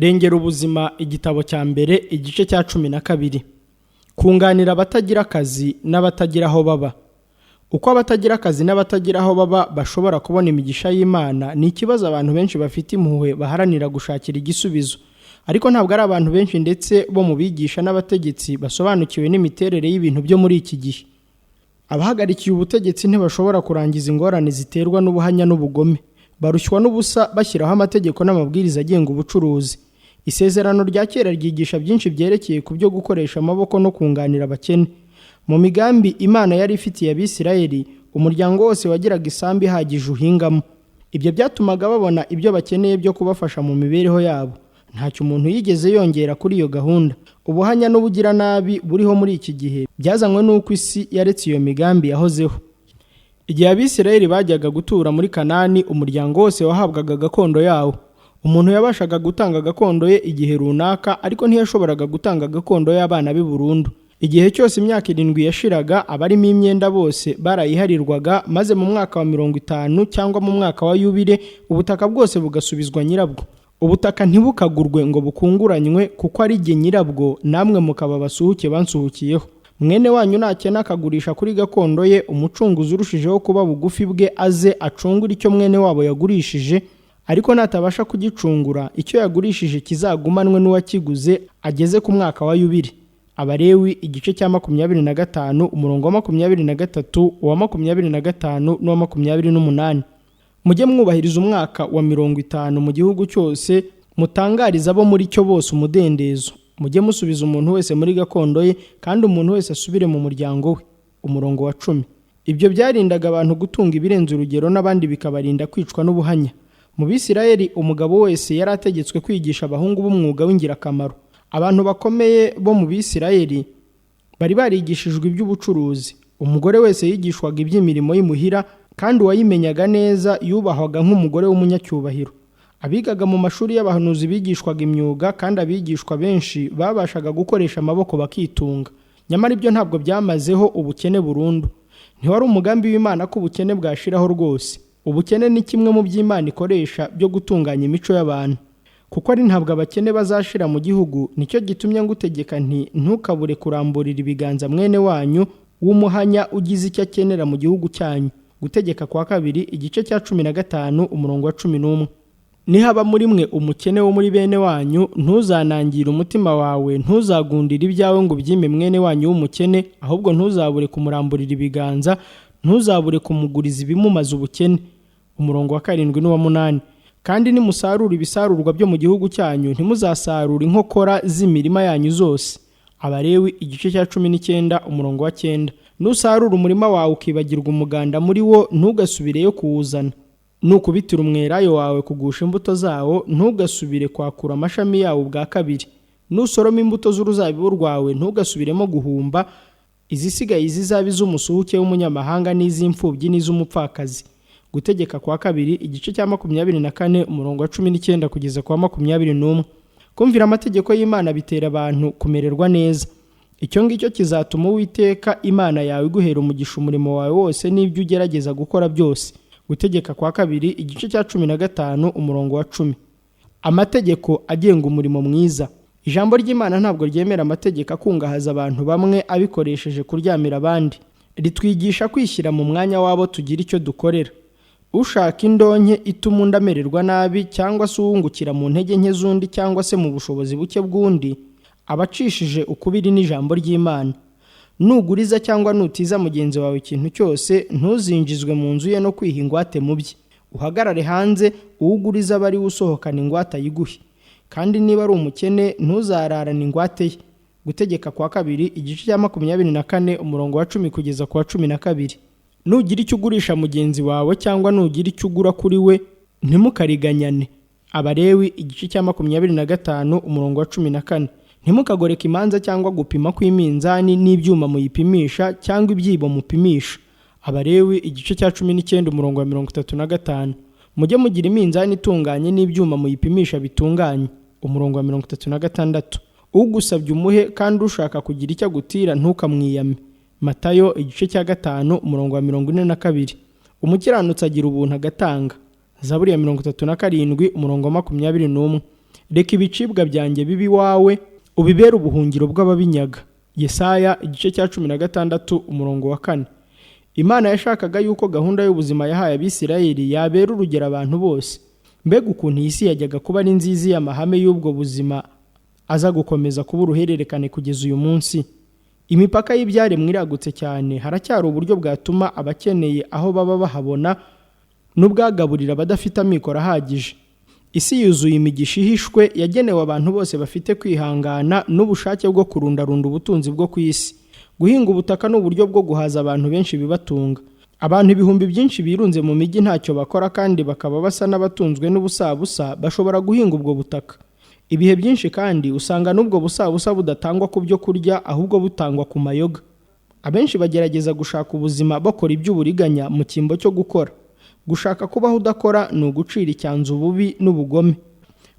Rengera ubuzima, igitabo cya mbere, igice cya 12. Kunganira abatagira akazi n'abatagira aho baba. Uko abatagira akazi n'abatagira aho baba bashobora kubona imigisha y'Imana ni ikibazo abantu benshi bafite impuhwe baharanira gushakira igisubizo. Ariko ntabwo ari abantu benshi ndetse bo mu bigisha n'abategetsi basobanukiwe n'imiterere y'ibintu byo muri iki gihe. Abahagarikiye ubutegetsi ntibashobora kurangiza ingorane ziterwa n'ubuhanya n'ubugome. Barushywa n'ubusa bashyiraho amategeko n'amabwiriza agenga ubucuruzi. Isezerano rya kera ryigisha byinshi byerekeye ku byo gukoresha amaboko no kunganira abakene. Mu migambi Imana yari ifitiye Abisirayeli, umuryango wose wagiraga isambu ihagije uhingamo. Ibyo byatumaga babona ibyo bakeneye byo kubafasha mu mibereho yabo. Ntacyo umuntu yigeze yongera kuri iyo gahunda. Ubuhanya n'ubugiranabi buriho muri iki gihe byazanywe n'uko isi yaretse iyo migambi yahozeho. Igihe Abisirayeli bajyaga gutura muri Kanani, umuryango wose wahabwaga gakondo yawo. Umuntu yabashaga gutanga gakondo ye igihe runaka, ariko ntiyashoboraga gutanga gakondo y'abana be burundu. Igihe cyose imyaka 7 yashiraga, abarimo imyenda bose barayiharirwaga, maze mu mwaka wa 50 cyangwa mu mwaka wa yubile ubutaka bwose bugasubizwa nyirabwo. Ubutaka ntibukagurwe ngo bukunguranywe, kuko ari jye nyirabwo, namwe mukaba abasuhuke bansuhukiyeho. Mwene wanyu nakena akagurisha kuri gakondo ye, umucunguzi urushijeho kuba bugufi bwe aze acungure icyo mwene wabo yagurishije, ariko natabasha kugicungura, icyo yagurishije kizagumanwe n'uwakiguze ageze ku mwaka wa yubile. Abalewi igice cya 25, umurongo wa 23, uwa 25 n'uwa 28. Mujye mwubahiriza umwaka wa 50 mu gihugu cyose, mutangariza abo muri cyo bose umudendezo. Mujye musubiza umuntu wese muri gakondo ye, kandi umuntu wese asubire mu muryango we. Umurongo wa 10. Ibyo byarindaga abantu gutunga ibirenze urugero, n'abandi bikabarinda kwicwa n'ubuhanya. Mu Bisirayeli umugabo wese yari ategetswe kwigisha abahungu b'umwuga w'ingirakamaro. Abantu bakomeye bo mu Bisirayeli bari barigishijwe iby'ubucuruzi. Umugore wese yigishwaga iby'imirimo y'imuhira, kandi uwayimenyaga neza yubahwaga nk'umugore w'umunyacyubahiro. Abigaga mu mashuri y'abahanuzi bigishwaga imyuga, kandi abigishwa benshi babashaga gukoresha amaboko bakitunga. Nyamara ibyo ntabwo byamazeho ubukene burundu. Ntiwari umugambi w'Imana ko ubukene bwashiraho rwose. Ubukene ni kimwe mu by'Imana ikoresha byo gutunganya imico y'abantu. Kuko ari ntabwo abakene bazashira mu gihugu, nicyo gitumye ngutegeka nti ntukabure kuramburira ibiganza mwene wanyu w'umuhanya ugize icyo akenera mu gihugu cyanyu. Gutegeka kwa kabiri igice cya 15, umurongo wa 11. Nihaba muri mwe umukene wo muri bene wanyu, ntuzanangire umutima wawe, ntuzagundire ibyawe ngo ubyime mwene wanyu w'umukene, ahubwo ntuzabure kumuramburira ibiganza, ntuzabure kumuguriza ibimumaze ubukene. Umurongo wa 7 n'uwa 8. Kandi nimusarura ibisarurwa byo mu gihugu cyanyu, ntimuzasarura inkokora z'imirima yanyu zose. Abalewi igice cya 19, umurongo wa 9. Nusarura umurima wawe ukibagirwa umuganda muri wo, ntugasubireyo kuwuzana. Nukubitira umwelayo wawe kugusha imbuto zawo, ntugasubire kwakura amashami yawo ubwa kabiri. Nusoroma imbuto z'uruzabibu rwawe, ntugasubiremo guhumba. Izisigaye zizabe iz'umusuhuke w'umunyamahanga n'iz'imfubyi n'iz'umupfakazi. Gutegeka kwa kabiri igice cya 24, umurongo wa 19 kugeza kwa 21. Kumvira amategeko y'Imana bitera abantu kumererwa neza. Icyo ngicyo kizatuma Uwiteka Imana yawe iguhera umugisha umurimo wawe wose n'ibyo ugerageza gukora byose. Gutegeka kwa kabiri igice cya 15, umurongo wa 10. Amategeko agenga umurimo mwiza. Ijambo ry'Imana ntabwo ryemera amategeko akungahaza abantu bamwe abikoresheje kuryamira abandi. Ritwigisha kwishyira mu mwanya wabo tugira icyo dukorera. Ushaka indonke ituma undi amererwa nabi, cyangwa se uwungukira mu ntege nke z'undi cyangwa se mu bushobozi buke bw'undi, abacishije ukubiri n'ijambo ry'Imana. Nuguriza cyangwa nutiza mugenzi wawe ikintu cyose, ntuzinjizwe mu nzu ye no kwiha ingwate mu bye. Uhagarare hanze, uwuguriza aba ari we usohokana ingwate ayiguhe. Kandi niba ari umukene, ntuzararane ingwate ye. Gutegeka kwa kabiri igice cya 24, umurongo wa 10 kugeza ku wa 12. Nugira icyo ugurisha mugenzi wawe cyangwa nugira icyo ugura kuri we, ntimukariganyane. Abalewi igice cya 25, umurongo wa 14. Ntimukagoreka imanza cyangwa gupima kw'iminzani n'ibyuma muyipimisha cyangwa ibyibo mupimisha. Abalewi igice cya 19, umurongo wa 35. Mujye mugira iminzani itunganye n'ibyuma muyipimisha bitunganye. Umurongo wa 36. Ugusabye umuhe, kandi ushaka kugira icyo agutira ntukamwiyame. Matayo igice cya 5, umurongo wa 42. Umukiranutsi agira ubuntu agatanga. Zaburi ya 37, umurongo wa 21. Reka ibicibwa byanjye bibe iwawe, ubibere ubuhungiro bw'ababinyaga. Yesaya igice cya 16 umurongo wa 4. Imana yashakaga yuko gahunda y'ubuzima yahaye Abisirayeli yabera urugero abantu bose. Mbega ukuntu iyi si yajyaga kuba ari nziza iyo amahame y'ubwo buzima aza gukomeza kuba uruhererekane kugeza uyu munsi. Imipaka y'ibyaremwe iragutse cyane, haracyari uburyo bwatuma abakeneye aho baba bahabona n'ubwagaburira abadafite amikoro ahagije. Isi yuzuye imigisha ihishwe yagenewe abantu bose bafite kwihangana n'ubushake bwo kurundarunda ubutunzi bwo ku isi. Guhinga ubutaka ni uburyo bwo guhaza abantu benshi bibatunga. Abantu ibihumbi byinshi birunze mu mijyi ntacyo bakora kandi bakaba basa n'abatunzwe n'ubusabusa bashobora guhinga ubwo butaka. Ibihe byinshi kandi usanga n'ubwo busabusa budatangwa ku byo kurya ahubwo butangwa ku mayoga. Abenshi bagerageza gushaka ubuzima bakora iby'uburiganya mu cyimbo cyo gukora. Gushaka kubaho udakora ni ugucira icyanzu ububi n'ubugome.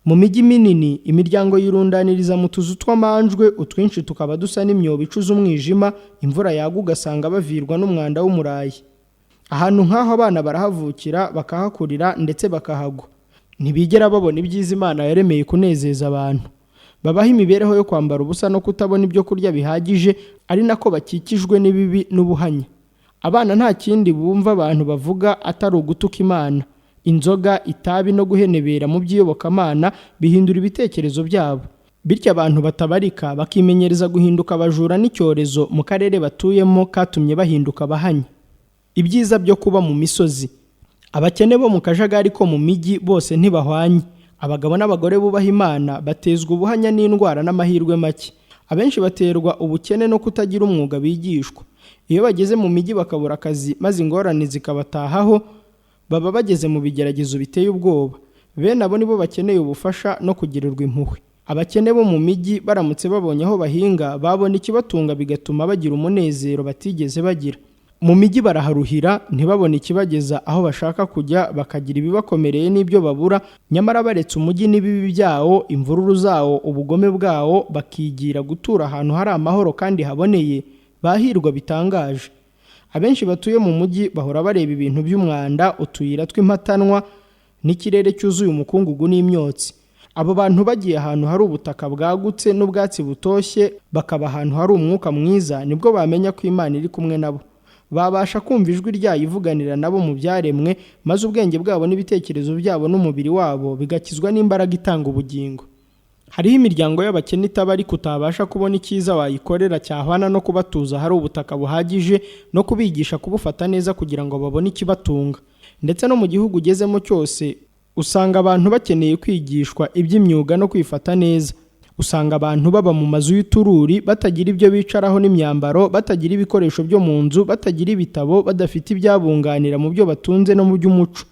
Mu mijyi minini imiryango yirundaniriza mu tuzu tw'amanjwe, utwinshi tukaba dusa n'imyobo icuze umwijima, imvura yagwa ugasanga bavirwa n'umwanda w'umurayi. Ahantu nk'aho abana barahavukira, bakahakurira ndetse bakahagwa. Ntibigera babona ibyiza Imana yaremeye kunezeza abantu. Babaho imibereho yo kwambara ubusa no kutabona ibyo kurya bihagije, ari nako bakikijwe n'ibibi n'ubuhanya. Abana nta kindi bumva abantu bavuga atari ugutuka Imana. Inzoga, itabi no guhenebera mu by'iyobokamana bihindura ibitekerezo byabo. Bityo abantu batabarika bakimenyereza guhinduka abajura n'icyorezo mu karere batuyemo katumye bahinduka abahanya. Ibyiza byo kuba mu misozi. Abakene bo mu kajagari ko mu mijyi bose ntibahwanye. Abagabo n'abagore bubaha Imana batezwa ubuhanya n'indwara n'amahirwe make. Abenshi baterwa ubukene no kutagira umwuga bigishwa. Iyo bageze mu mijyi bakabura akazi maze ingorane zikabatahaho, baba bageze mu bigeragezo biteye ubwoba. Bene abo nibo bakeneye ubufasha no kugirirwa impuhwe. Abakene bo mu mijyi baramutse babonye aho bahinga, babona ikibatunga bigatuma bagira umunezero batigeze bagira. Mu mijyi baraharuhira ntibabone ikibageza aho bashaka kujya, bakagira ibibakomereye n'ibyo babura. Nyamara baretse umujyi n'ibibi byawo, imvururu zawo, ubugome bwawo, bakigira gutura ahantu hari amahoro kandi haboneye, bahirwa bitangaje. Abenshi batuye mu mujyi bahora bareba ibintu by'umwanda, utuyira tw'impatanwa n'ikirere cyuzuye umukungugu n'imyotsi. Abo bantu bagiye ahantu hari ubutaka bwagutse n'ubwatsi butoshye, bakaba ahantu hari umwuka mwiza, nibwo bamenya ko Imana iri kumwe nabo. Babasha kumva ijwi ryayo ivuganira nabo mu byaremwe, maze ubwenge bwabo n'ibitekerezo byabo n'umubiri wabo bigakizwa n'imbaraga itanga ubugingo. Hariho imiryango y'abakene itaba ariko utabasha kubona icyiza wayikorera cyahwana no kubatuza hari ubutaka buhagije no kubigisha kubufata neza kugira ngo babone ikibatunga. Ndetse no mu gihugu ugezemo cyose usanga abantu bakeneye kwigishwa iby'imyuga no kwifata neza. Usanga abantu baba mu mazu y'utururi, batagira ibyo bicaraho n'imyambaro, batagira ibikoresho byo mu nzu, batagira ibitabo, badafite ibyabunganira mu byo batunze no mu by'umuco.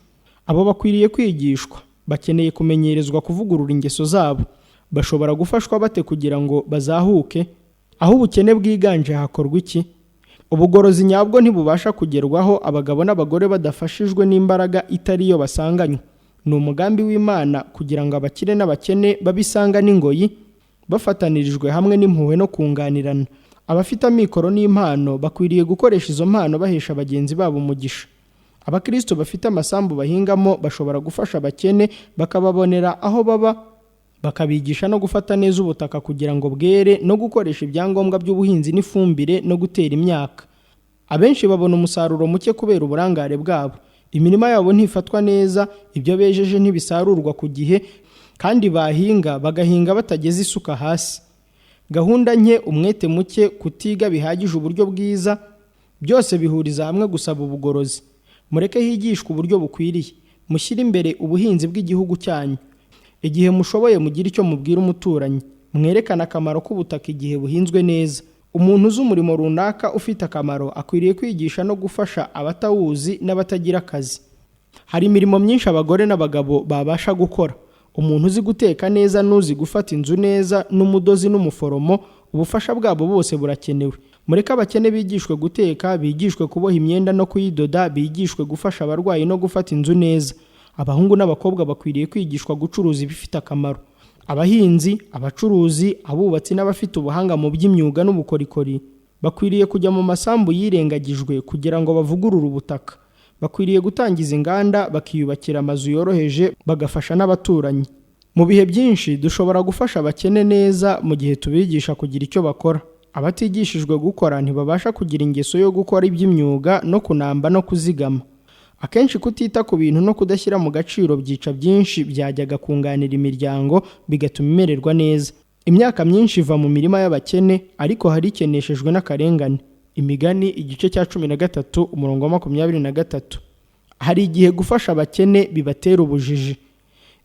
Abo bakwiriye kwigishwa, bakeneye kumenyerezwa kuvugurura ingeso zabo. Bashobora gufashwa bate kugira ngo bazahuke? Aho ubukene bwiganje hakorwa iki? Ubugorozi nyabwo ntibubasha kugerwaho abagabo n'abagore badafashijwe n'imbaraga itari yo basanganywe. Ni umugambi w'Imana kugira ngo abakire n'abakene babisanga n'ingoyi, bafatanirijwe hamwe n'impuhwe no kunganirana. Abafite amikoro n'impano bakwiriye gukoresha izo mpano bahesha bagenzi babo umugisha. Abakristo bafite amasambu bahingamo bashobora gufasha abakene, bakababonera aho baba, bakabigisha no gufata neza ubutaka kugira ngo bwere, no gukoresha ibyangombwa by'ubuhinzi n'ifumbire no gutera imyaka. Abenshi babona umusaruro muke kubera uburangare bwabo. Imirima yabo ntifatwa neza, ibyo bejeje ntibisarurwa ku gihe, kandi bahinga bagahinga batageze isuka hasi. Gahunda nke, umwete muke, kutiga bihagije uburyo bwiza, byose bihuriza hamwe gusaba ubugorozi. Mureke higishwe uburyo bukwiriye. Mushyire imbere ubuhinzi bw'igihugu cyanyu. Igihe mushoboye mugire icyo mubwira umuturanyi. Mwerekane akamaro k'ubutaka igihe buhinzwe neza. Umuntu uzi umurimo runaka ufite akamaro akwiriye kwigisha no gufasha abatawuzi n'abatagira akazi. Hari imirimo myinshi abagore n'abagabo babasha gukora. Umuntu uzi guteka neza n'uzi gufata inzu neza n'umudozi n'umuforomo, ubufasha bwabo bose burakenewe. Mureke abakene bigishwe guteka, bigishwe kuboha imyenda no kuyidoda, bigishwe gufasha abarwayi no gufata inzu neza. Abahungu n'abakobwa bakwiriye kwigishwa gucuruza ibifite akamaro. Abahinzi, abacuruzi, abubatsi n'abafite ubuhanga mu by'imyuga n'ubukorikori bakwiriye kujya mu masambu yirengagijwe kugira ngo bavugurure ubutaka. Bakwiriye gutangiza inganda, bakiyubakira amazu yoroheje, bagafasha n'abaturanyi. Mu bihe byinshi dushobora gufasha abakene neza mu gihe tubigisha kugira icyo bakora. Abatigishijwe gukora ntibabasha kugira ingeso yo gukora iby'imyuga no kunamba no kuzigama. Akenshi kutita ku bintu no kudashyira mu gaciro byica byinshi byajyaga kunganira imiryango, bigatuma imererwa neza. Imyaka myinshi iva mu mirima y'abakene, ariko hari ikeneshejwe n'akarengane. Imigani igice cya 13 umurongo wa 23. Hari igihe gufasha abakene bibatera ubujiji.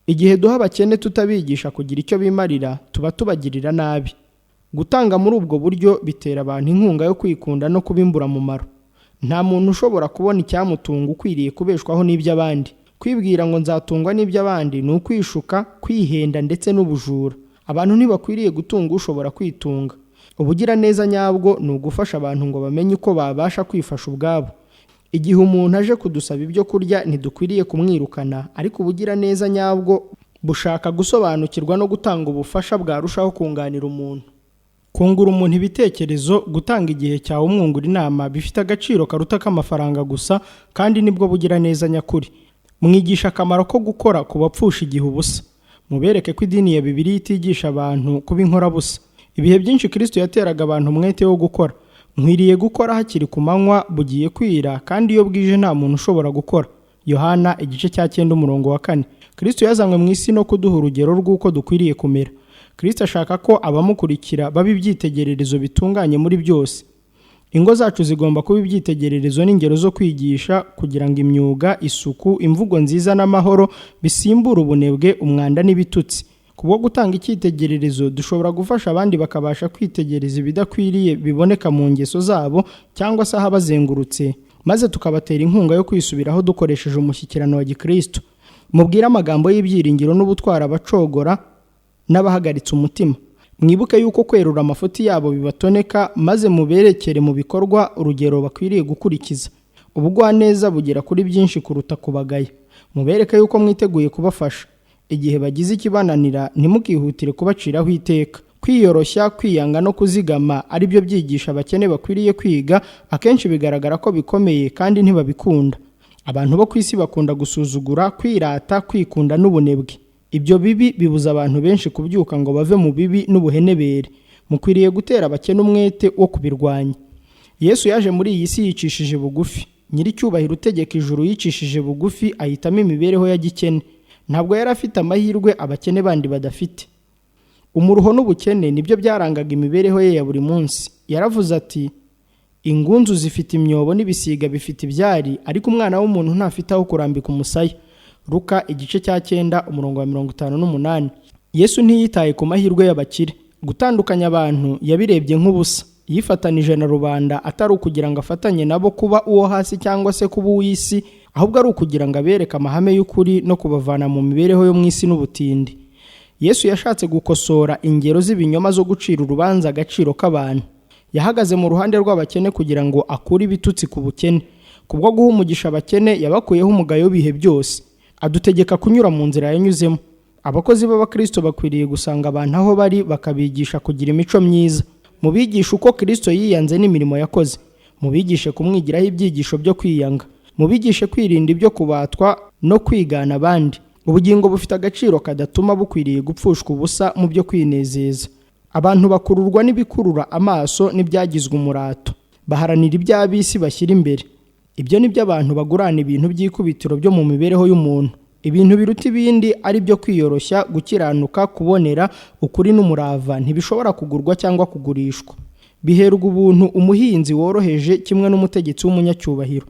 Igihe duha abakene tutabigisha kugira icyo bimarira, tuba tubagirira nabi. Gutanga muri ubwo buryo bitera abantu inkunga yo kwikunda no kuba imburamumaro. Nta muntu ushobora kubona icyamutunga ukwiriye kubeshwaho n'iby'abandi. Kwibwira ngo nzatungwa n'iby'abandi ni ukwishuka, kwihenda ndetse n'ubujura. Abantu ntibakwiriye gutunga ushobora kwitunga. Ubugiraneza nyabwo ni ugufasha abantu ngo bamenye uko babasha kwifasha ubwabo. Igihe umuntu aje kudusaba ibyo kurya ntidukwiriye kumwirukana, ariko ubugiraneza nyabwo bushaka gusobanukirwa no gutanga ubufasha bwarushaho kunganira umuntu. Kungura umuntu ibitekerezo, gutanga igihe cyawe umwungura inama bifite agaciro karuta k'amafaranga gusa, kandi nibwo bugiraneza nyakuri. Mwigisha akamaro ko gukora ku bapfusha igihe ubusa. Mubereke ko idini ya Bibiliya itigisha abantu kuba inkorabusa. Ibihe byinshi Kristo yateraga abantu umwete wo gukora. Nkwiriye gukora hakiri ku manywa, bugiye kwira, kandi iyo bwije nta muntu ushobora gukora. Yohana igice cya 9 umurongo wa 4. Kristo yazanywe mu isi no kuduha urugero rw'uko dukwiriye kumera. Kristo ashaka ko abamukurikira baba ibyitegererezo bitunganye muri byose. Ingo zacu zigomba kuba ibyitegererezo n'ingero zo kwigisha, kugira ngo imyuga, isuku, imvugo nziza n'amahoro bisimbure ubunebwe, umwanda n'ibitutsi. Kubwo gutanga icyitegererezo dushobora gufasha abandi bakabasha kwitegereza ibidakwiriye biboneka mu ngeso zabo cyangwa se ahabazengurutse, maze tukabatera inkunga yo kwisubiraho dukoresheje umushyikirano wa Gikristo. Mubwire amagambo y'ibyiringiro n'ubutwara abacogora n'abahagaritse umutima. Mwibuke yuko kwerura amafuti yabo bibatoneka, maze muberekere mu bikorwa urugero bakwiriye gukurikiza. Ubugwaneza bugera kuri byinshi kuruta kubagaya. Mubereke yuko mwiteguye kubafasha. Igihe bagize ikibananira ntimukihutire kubaciraho iteka. Kwiyoroshya, kwiyanga no kuzigama ari byo byigisha abakene bakwiriye kwiga, akenshi bigaragara ko bikomeye kandi ntibabikunda. Abantu bo ku isi bakunda gusuzugura, kwirata, kwikunda n'ubunebwe. Ibyo bibi bibuza abantu benshi kubyuka ngo bave mu bibi n'ubuhenebere. Mukwiriye gutera abakene umwete wo kubirwanya. Yesu yaje muri iyi si yicishije bugufi. Nyiricyubahiro utegeka ijuru yicishije bugufi, ahitamo imibereho ya gikene. Ntabwo yari afite amahirwe abakene bandi badafite. Umuruho n'ubukene nibyo byarangaga imibereho ye ya buri munsi. Yaravuze ati: ingunzu zifite imyobo n'ibisiga bifite ibyari, ariko umwana w'umuntu ntafite aho kurambika umusaya. Luka igice cya 9 umurongo wa 58. Yesu ntiyitaye ku mahirwe y'abakire. Gutandukanya abantu yabirebye nk'ubusa. Yifatanije na rubanda atari ukugira ngo afatanye nabo kuba uwo hasi cyangwa se kuba uw'isi, ahubwo ari ukugira ngo abereke amahame y'ukuri no kubavana mu mibereho yo mu isi n'ubutindi. Yesu yashatse gukosora ingero z'ibinyoma zo gucira urubanza agaciro k'abantu. Yahagaze mu ruhande rw'abakene kugira ngo akure ibitutsi ku bukene. Kubwo guha umugisha abakene yabakuyeho umugayo w'ibihe byose. Adutegeka kunyura mu nzira yanyuzemo. Abakozi b'Abakristo bakwiriye gusanga abantu aho bari bakabigisha kugira imico myiza. Mubigishe uko Kristo yiyanze n'imirimo yakoze. Mubigishe kumwigiraho ibyigisho byo kwiyanga. Mubigishe kwirinda ibyo kubatwa no kwigana abandi. Ubugingo bufite agaciro kadatuma bukwiriye gupfushwa ubusa mu byo kwinezeza. Abantu bakururwa n'ibikurura amaso n'ibyagizwe umurato. Baharanira iby'ab'isi bashyira imbere. Ibyo ni byo abantu bagurana ibintu by'ikubitiro byo mu mibereho y'umuntu. Ibintu biruta ibindi ari byo kwiyoroshya, gukiranuka, kubonera, ukuri n'umurava ntibishobora kugurwa cyangwa kugurishwa. Biherwa ubuntu umuhinzi woroheje kimwe n'umutegetsi w'umunyacyubahiro.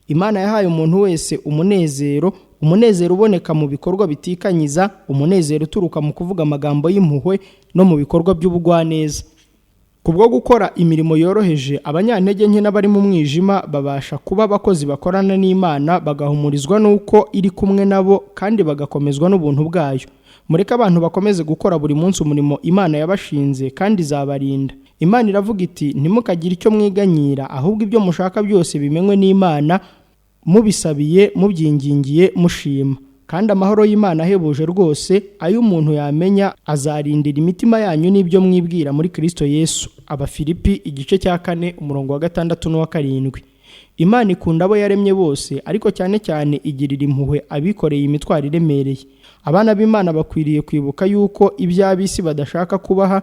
Imana yahaye umuntu wese umunezero, umunezero uboneka mu bikorwa bitikanyiza, umunezero uturuka mu kuvuga amagambo y'impuhwe no mu bikorwa by'ubugwaneza. Kubwo gukora imirimo yoroheje, abanyantege nke n'abari mu mwijima babasha kuba abakozi bakorana n'Imana, bagahumurizwa n'uko iri kumwe nabo kandi bagakomezwa n'ubuntu bwayo. Mureke abantu bakomeze gukora buri munsi umurimo Imana yabashinze kandi izabarinda. Imana iravuga iti: ntimukagire icyo mwiganyira, ahubwo ibyo mushaka byose bimenywe n'Imana, mubisabiye, mubyingingiye, mushima. Kandi amahoro y'Imana ahebuje rwose ayo umuntu yamenya azarindira imitima yanyu n'ibyo mwibwira muri Kristo Yesu. Abafilipi igice cya 4 umurongo wa 6 n'uwa 7. Imana ikunda abo yaremye bose, ariko cyane cyane igirira impuhwe abikoreye imitwaro iremereye. Abana b'Imana bakwiriye kwibuka yuko iby'ab'isi badashaka kubaha,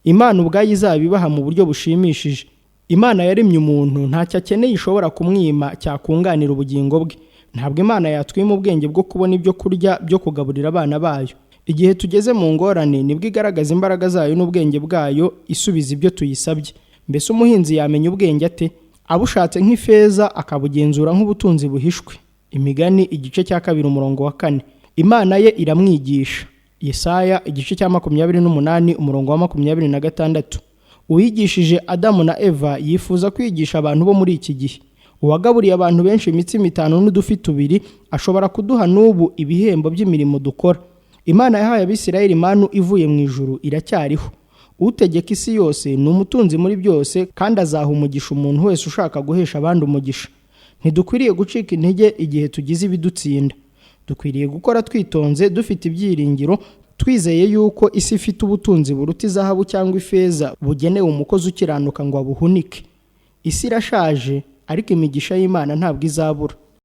Imana ubwayo izabibaha mu buryo bushimishije. Imana yaremye umuntu, ntacyo akeneye ishobora kumwima cyakunganira ubugingo bwe. Ntabwo Imana yatwima ubwenge bwo kubona ibyo kurya byo kugaburira abana bayo. Igihe tugeze mu ngorane nibwo igaragaza imbaraga zayo n'ubwenge bwayo, isubiza ibyo tuyisabye. Mbese umuhinzi yamenya ubwenge ate? Abushatse nk'ifeza, akabugenzura nk'ubutunzi buhishwe. Imigani igice cya 2 umurongo wa 4. Imana ye iramwigisha. Yesaya igice cya 28 umurongo wa 26. Uwigishije Adamu na Eva yifuza kwigisha abantu bo muri iki gihe. Uwagaburiye abantu benshi imitsima 5 n'udufi 2 ashobora kuduha n'ubu ibihembo by'imirimo dukora. Imana yahaye Abisirayeli manu ivuye mu ijuru iracyariho. Utegeka isi yose ni umutunzi muri byose, kandi azaha umugisha umuntu wese ushaka guhesha abandi umugisha. Ntidukwiriye gucika intege igihe tugize ibidutsinda. Dukwiriye gukora twitonze, dufite ibyiringiro, twizeye yuko isi ifite ubutunzi buruta izahabu cyangwa ifeza bugenewe umukozi ukiranuka ngo abuhunike. Isi irashaje, ariko imigisha y'Imana ntabwo izabura.